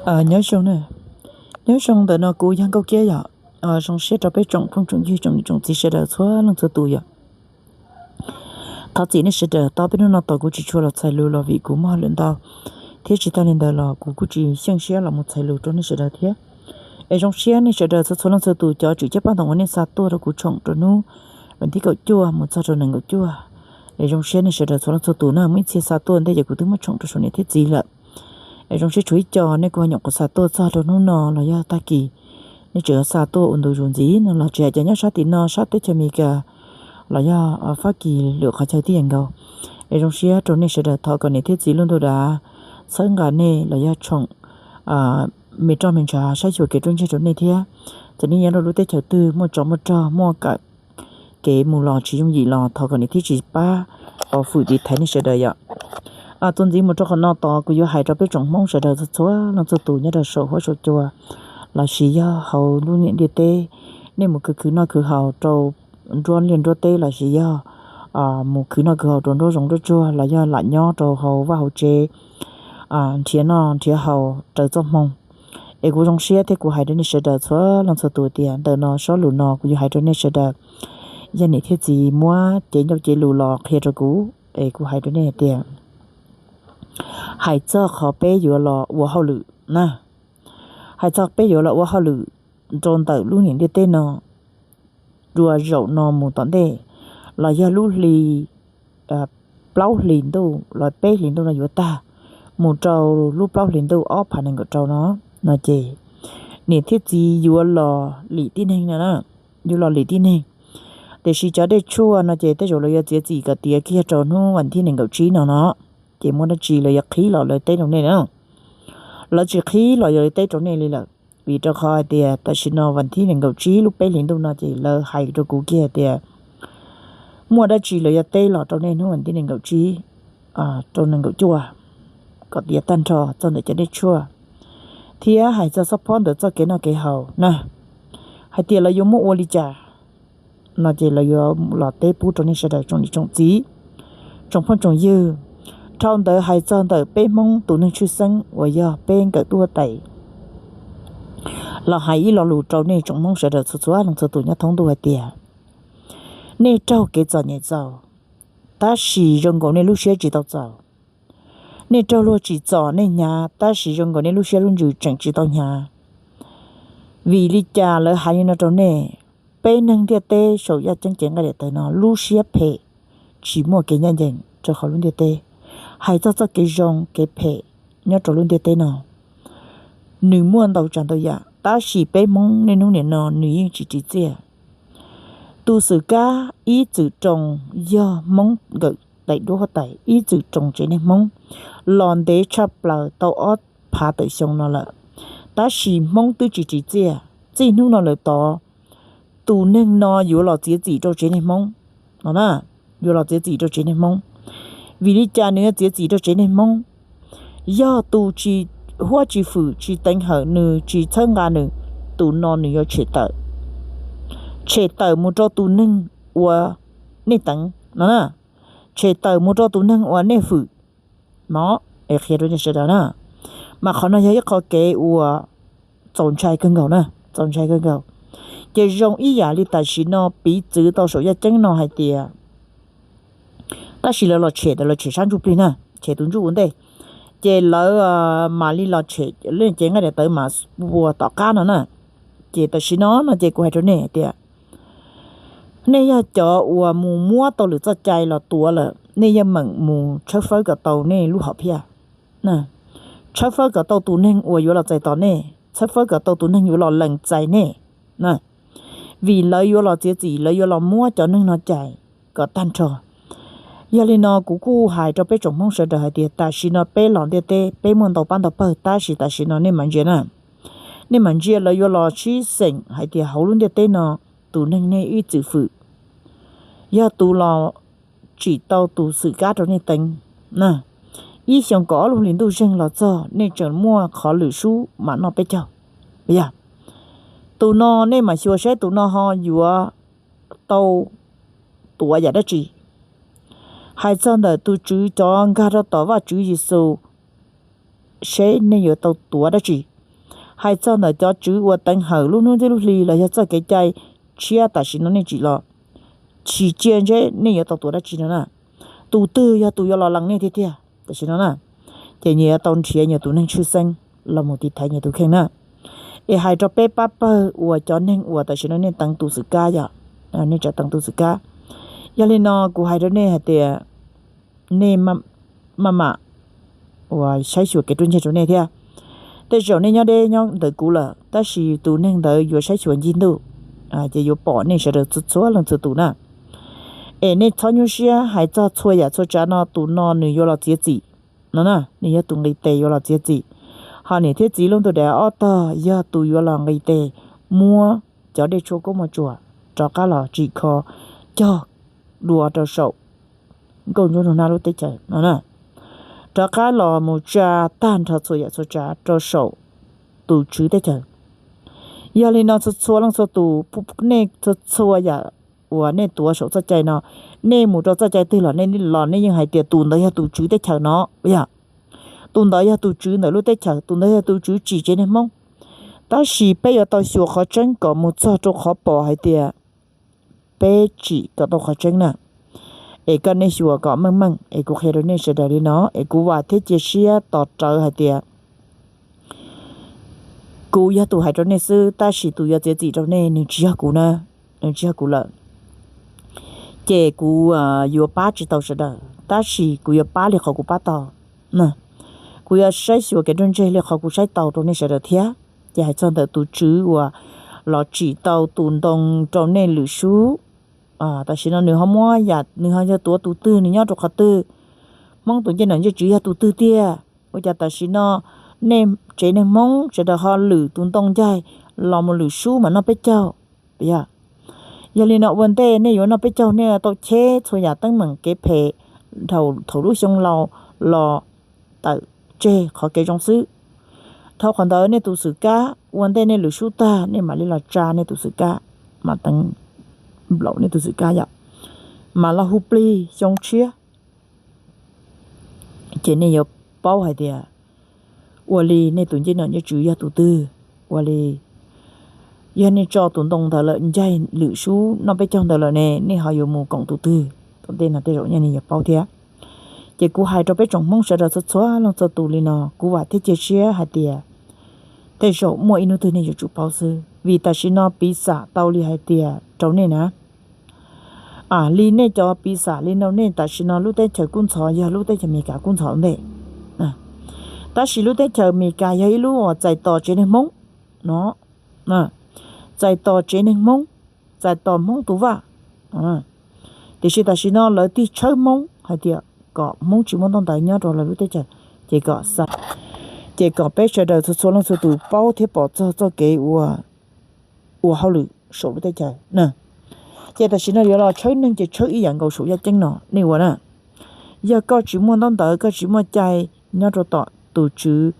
Nyob zoo, nyob zoo, ntawm no kuv yog Nkauj Kiab yom. Zoo siab rau peb tsoom phooj tsoom ywg tsoom niam tsoom txiv sawv daws txhua leej txhua tus yom. Thov txim nej sawv daws, tau peb hnub no tos kuv tsis tshua los txhais lus los vim kuv muaj hauj lwm ntau, thiab tsis tag li ntawd los kuv kuj tsis xyeej siab los mus txhais lus rau nej sawv daws thiab. Es zoo siab nej sawv daws txhua txhua leej txhua tus cov tswm caj paj ntoo uas nej xa tuaj rau kuv tshoom rau hnub vas thib kaum cuaj mus txog rau nees nkaum cuaj. Es zoo siab nej sawv daws txhua leej txhua tus na, muaj ib txhia xa tuaj ntej ces kuv twb muab tshoom rau saum niam thiab txiv lawm. Es zoo siab tshuav ib co nej kuj ho nyuam qhuav xa tuaj txog rau hnub no los yog tag kis, nej tseem xa tuaj ua ntu zus ntxiv no los tsis hais cov nyob sab tim no sab teb chaws Amelikas los yog Fab Kis lwm qhov chaw tib yam nkaus. Es zoo siab rau nej sawv daws, thov kom niam thiab txiv lub ntuj dav txhawb nqa nej los yog tshoom me roj me ntshav saib xyuas kev ruaj ntseg rau nej thiab. Txawm nej nyob rau lub teb chaws twg muaj tsov muaj rog muaj kev mus los tsis yooj yim los thov kom niam thiab txiv pab pov hwm tiv thaiv nej sawv daws yom. Txuas ntxiv mus rau qhov no tod kuv yuav hais rau peb tsoom Hmoob sawv daws txhua txhua leej txhua tus nyob rau saum huab saum cua los sis yog hauv lub niam ntiaj teb, nej mus khwv khwv noj khwv haus rau nruab liaj nruab teb los sis yog mus khwv noj khwv haus rau nruab zoov nruab tsuag los yog lam nyob rau hauv vaj hauv tsev nrhiav noj nrhiav haus raws txoj hmoo. Es kuv zoo siab thiab kuv hais rau nej sawv daws txhua leej txhua tus tias ntawm no sob lus no kuv yuav hais rau nej sawv daws, yog niam thiab txiv muab cev ncauj cev lus los qhia rau kuv. Es kuv hais rau nej hais tias, hais txog qhov peb yuav los ua hauj lwm na, hais txog peb yuav los ua hauj lwm rau ntawm lub niam ntiaj teb no, dua zaum no mus tom ntej los yog lub hli plaub hlis ntuj los peb hlis ntuj no yuav tag, mus rau lub plaub hlis ntuj ob phav nees nkaum rau no, no ces niam thiab txiv yuav los lim tib neeg no na, yuav los lim tib neeg. Tiam sis cov dej tshuaj no ces tej zaum lawv yuav txiav txim kom tiav kiag rau hnub vas thib nees nkaum tsib no no, ces muaj dab tsi lawv yuav qhib los lawv teb rau nej na. Lawv tsis qhib los yuav teb rau nej li lawm, vim rau qhov hais tias tam sim no vas thib nees nkaum tsib lub peb hlis ntuj no ces lawv hais rau kuv kiag hais tias muaj dab tsi lawv yuav teb los rau nej hnub vas thib nees nkaum tsib rau nees nkaum cuaj, kom tiav tag nrho txog ntawm cov dej tshuaj thiab hais txog xob phob ntawm txoj kev noj kev haus na, hais tias lawv yuav muab ua li cas no ces lawv yuav los teb pub rau nej sawv daws tsoom niam tsoom txiv, tsoom phooj tsoom ywg. Dhau ntawd hais txog ntawm peb Hmoob tus neeg tshwj xeeb uas yog peb nkawm tub huab tais los hais ib lo lus rau nej tsoom Hmoob sawv daws txhua txhua leej txhua tus nyob thoob ntuj hais tias nej raug kev txom nyem txaus, tab sis zoo nkaus nej lub siab tsis tau txaus. Nej raug luag tsim txom nej hnyav, tab sis zoo nkaus nej lub siab lub ntsws tseem tsis tau hnyav. Vim li cas lawv hais li no rau nej? Peb neeg ntiaj teb saum yaj ceeb cev nqaij daim tawv no lub siab phem, tsis muaj kev ncaj ncees rau hauv lub ntiaj teb. Hais txog txoj kev zoo kev phem nyob rau lub ntiaj teb no, nws muaj ntau tsav ntau yam, tab sis peb Hmoob niaj hnub nim no nws yeej tsis ris txiaj. Tus xwm kab ib txwm roos yog Hmoob nkawm daim duab huab tais ib txwm roos tsev neeg Hmoob los ntev tshaj plaws tau ob phav tawm xyoo no lawm, tab sis Hmoob twb tsis ris txiaj. Txij hnub no lawm tod, tus neeg no yuav los txiav txim rau tsev neeg Hmoob no na, yuav los txiav txim rau tsev neeg Hmoob. Vim li cas nws yuav txiav txim rau tsev neeg Hmoob? Yog tus tsis huab tsis hwm tsis teev hawm nws tsis txhawb nqa nws, tus no nws yuav tshem tawm, tshem tawm mus rau tus neeg uas nej teev no na, tshem tawm mus rau tus neeg uas nej hwm no. Es qhia rau nej sawv daws na, mas qhov no yog ib qho kev uas txaus ntshai kawg nkaus na, txaus ntshai kawg nkaus. Ces zoo ib yam li tam sim no piv txwv tau saum yaj ceeb no hais tias, tab sis lawv los tshem, lawv tshem sab ntsuj plig na, tshem tus ntsuj ua ntej, ces lawv mam li los tshem lub cev nqaij daim tawv mas ua tom qab no na. Ces tam sim no no ces kuv hais rau nej hais tias, nej yog cov uas mus muab tau lwm txoj cai los tuav lawm, nej yeej meem mus tshawb fawb kom tau nej lub hom phiaj, tshawb fawb kom tau tus neeg uas yuav los txais tos nej, tshawb fawb kom tau tus neeg yuav los lees txais nej, vim lawv yuav los txiav txim, lawv yuav los muab cov neeg no cais kom tag nrho. Yog li no kuv kuj hais rau peb tsoom Hmoob sawv daws hais tias tam sim no peb los ntiaj teb peb muaj ntau pab ntau pawg, tab sis tam sim no nej mam ntsia na, nej mam ntsia lawv yuav los sib xeem hais tias hauv lub ntiaj teb no tus neeg nej ib txwm hwm, yog tus los tsim tau tus xwm kab rau nej teev na, ib xyoos kaum ob lub hlis ntuj zeeg los txog nej tseem muaj qhov lwm sub mam noj peb caug. Yog tus no nej mam xyuas saib tus no ho yuav tau tuav yam dab tsi. Hais txog ntawm tus Tswv cov nkag rau tom Vajtswv Yexus, seb nej yuav tau tuav dab tsi. Hais txog ntawm cov tswv uas teev hawm lub hnub thiab lub hli los yog txoj kev cai tshiab tam sim no nej tsim los, tsis cia ntseb nej yuav tau tuav dab tsi no na. Tus twg yog tus yuav los lees nej tiag tiag tam sim no na? Ces nyias yuav tau nrhiav nyias tus neeg tshwj xeeb los mus tiv thaiv nyias tus kheej na. Es hais rau peb pab pawg uas cov neeg uas tam sim no nej teev tus xwm kab yom, nej tseem teev tus xwm kab. Yog li no kuv hais rau nej hais tias nej maj mam uas saib xyuas kev ruaj ntseg rau nej thiab. Tej zaum nej nyob deb nyob ntawm kuv lawm, tab sis tus neeg ntawd yuav saib xyuas ncig ntuj, ces yuav pom nej sawv daws txhua leej txhua tus na. Es nej txhob nyuaj siab hais txog txhua yam txhua tsav no, tus no nws yuav los txiav txim no na, nws yog tus nqis tes yuav los txiav txim. Ho niam thiab txiv lub ntuj daim ob tog yog tus yuav los nqis tes muab cov dej tshuaj kub muaj tsuas rov qab los tsim kho cog dua rau saum nkauj ntsuab nraug nab lub teb chaws no na, rov qab los mus tsa tag nrho txhua yam txhua tsav rau saum tus tswv teb chaws. Yog li no txhua txhua leej txhua tus, nej txhua txhua yam uas nej tuav saum txoj cai no, nej mus rau txoj cai twg los nej los nej yeej hais tias tus ntawd yog tus tswv teb chaws no, yog tus ntawd yog tus tswv ntawm lub teb chaws, tus ntawd yog tus tswv tsim tsev neeg Hmoob. Tab sis peb yuav tau xyuas qhov tseeb kom mus txog rau qhov pom hais tias peb tsim kom tau qhov tseeb na. Es koj nej xyuas kom meej meej, es kuv qhia rau nej sawv daws li no, es kuv vam thiab cia siab tos rawv hais tias kuv yog tus hais rau nej xwb, tab sis tus yuav txiav txim rau nej nws tsis yog kuv na, nws tsis yog kuv lawm. Ces kuv yuav pab tsis tau sawv daws, tab sis kuv yuav pab li qhov kuv pab tau. Kuv yuav saib xyuas kev ruaj ntseg li qhov kuv saib tau rau nej sawv daws thiab. Ces hais txog ntawm tus tswv uas los tsim tau tus ntoo rau nej lwm sub, tam sim no nws ho muab yam, nws ho yog tuav tus twg, nws nyob rau qhov twg, Hmoob tus ncej nom ncej tswv yog tus twg tiag, ua cas tam sim no nej tsev neeg Hmoob sawv daws ho lwm tus ntoo ncaig los mus lwm sub mas noj peb caug. Yog li no ua ntej nej yuav noj peb caug nej tau cheb txhua yam teeb meem kev phem thaum lub xyoo laus los tawm tseg qhov kev zoo xwb. Dhau qhov ntawd nej tus xwm kab ua ntej nej lwm sub tag nej mam li los tsa nej tus xwm kab, mam teev nplaum nej tus xwm kab yom, mam los hu plig xyoo tshiab. Ces nej yuav paub hais tias ua li nej tus ncej nom ncej tswv yog tus twg, ua li yog nej tso tus ntoo ntawd lawm ncaig lwm sub noj peb caug ntawd lawm ne, nej ho yuav mus koom tus twg? Tom ntej no tej zaum nej yuav paub thiab. Ces kuv hais rau peb tsoom Hmoob sawv daws txhua txhua leej txhua tus li no, kuv vam thiab cia siab hais tias tej zaum muaj ib hnub twg nej yuav tsum paub xwb, vim tam sim no piv xam tau li hais tias rau nej na, li nej cov piv xam li no nej tam sim no lub teb chaws kub ntxhov yog lub teb chaws Amelikas kub ntxhov ntej. Tab sis lub teb chaws Amelikas yog ib lub uas txais tos tsev neeg Hmoob no, txais tos tsev neeg Hmoob, txais tos Hmoob tus vaj. Tiam sis tam sim no lawv tig tshawb Hmoob hais tias kom Hmoob tsis muaj ntaub ntawv nyob rau lawv lub teb chaws, ces kom xa, ces kom peb sawv daws txhua txhua leej txhua tus paub thiab pom txog txoj kev ua, ua hauj lwm saum lub teb chaws na. Ces tam sim no yuav los tshawb neeg ces tshawb ib yam nkaus saum yaj ceeb no nej ua na. Yog koj tsis muaj ntaub ntawv, koj tsis muaj cai nyob rau tom tus tswv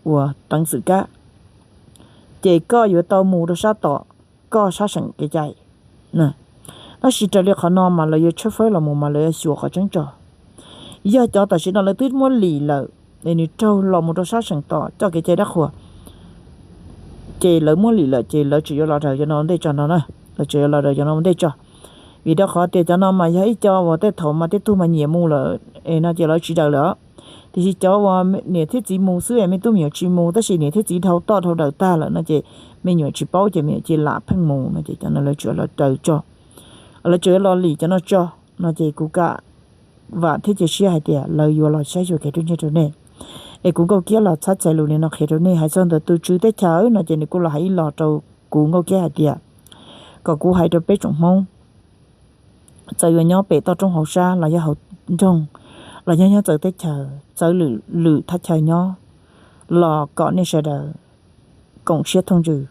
uas teev xwm kab, ces koj yuav tau mus rau sab tom koj sab seem kev cai. Tab sis raws li qhov no mas lawv yuav tshawb fawb los mus mas lawv yuav xyuas qhov tseeb tso. Yog cov tam sim no lawv twb muab lim lawm es nws raug los mus rau sab seem tom coj kev cai dab qhuas, ces lawv muab lim lawm ces lawv tseem yuav los raws cov no ua ntej tso no na. Lawv tseem yuav los raws cov no ua ntej tso, vim rau qhov tias cov no mas yog ib co uas tej thaum mas tej tug mas nyiam mus lawm es no ces lawv tsis raws lawm. Tiam sis cov uas niam thiab txiv mus xwb es me tub me nyuam tsis mus, tab sis niam thiab txiv dhau toj dhau daws tag lawm no ces me nyuam tsis paub ces me nyuam cia lam pheej mus no ces cov no lawv tseem los raws tso, lawv tseem yuav los lim cov no tso no ces kuv kam vam thiab cia siab hais tias lawv yuav los saib xyuas kev ruaj ntseg rau nej. Es kuv Nkauj Kiab los txhab txhais lus li no qhia rau nej. Hais txog ntawm tus tswv teb chaws no ces nws kuj los hais ib los rau kuv Nkauj Kiab hais tias kom kuv hais rau peb tsoom Hmoob, txawm yuav nyob pem toj roob hauv sab los yog hauv nroog, los yog nyob txawv teb chaws txawv lwm thaj chaw nyob, los kom nej sawv daws koom siab thooj ntsws.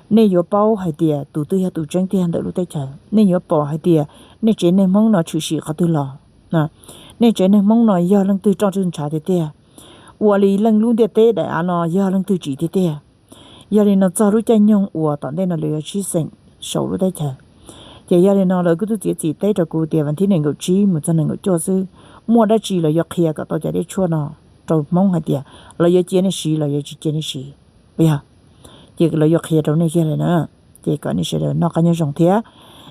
Nej yuav paub hais tias tus twg yog tus tseeb tiag ntawm lub teb chaws. Nej yuav pom hais tias nej tsev neeg Hmoob no tshwm sim qhov twg los. Nej tsev neeg Hmoob no yog leej twg roj twg ntshav tiag tiag, ua li leej lub ntiaj teb daim av no yog leej twg tsim tiag tiag. Yog li no txog lub caij nyoog uas tom ntej no lawv yuav sib xeem saum lub teb chaws, ces yog li no lawv kuj twb txiav txim teb rau kuv tias vas thib nees nkaum tsib mus txog nees nkaum cuaj xwb, muaj dab tsi lawv yuav qhia kom tau cov dej tshuaj no rau Hmoob hais tias lawv yuav cia nej siv los yuav tsis cia nej siv. Yog ces lawv yuav qhia rau nej kiag lawm na. Ces kom nej sawv daws noj qab nyob zoo thiab.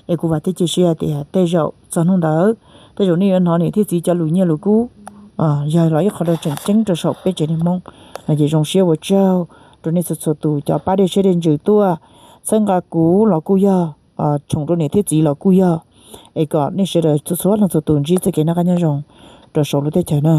Es kuv vam thiab cia siab tias tej zaum txog hnub ntawd, tej zaum nej yuav hnov niam thiab txiv cov lus nyiaj lus kub yog los ib qho rau tseem ceeb rau saum peb tsev neeg Hmoob no. Ces zoo siab ua tsaug rau nej txhua txhua tus cov pab dej siab dej ntsws tuaj txhawb nqa kuv los kuj yog, tshoom rau niam thiab txiv los kuj yog. Es kom nej sawv daws txhua txhua leej txhua tus ntsib txoj kev noj qab nyob zoo rau saum lub teb chaws na.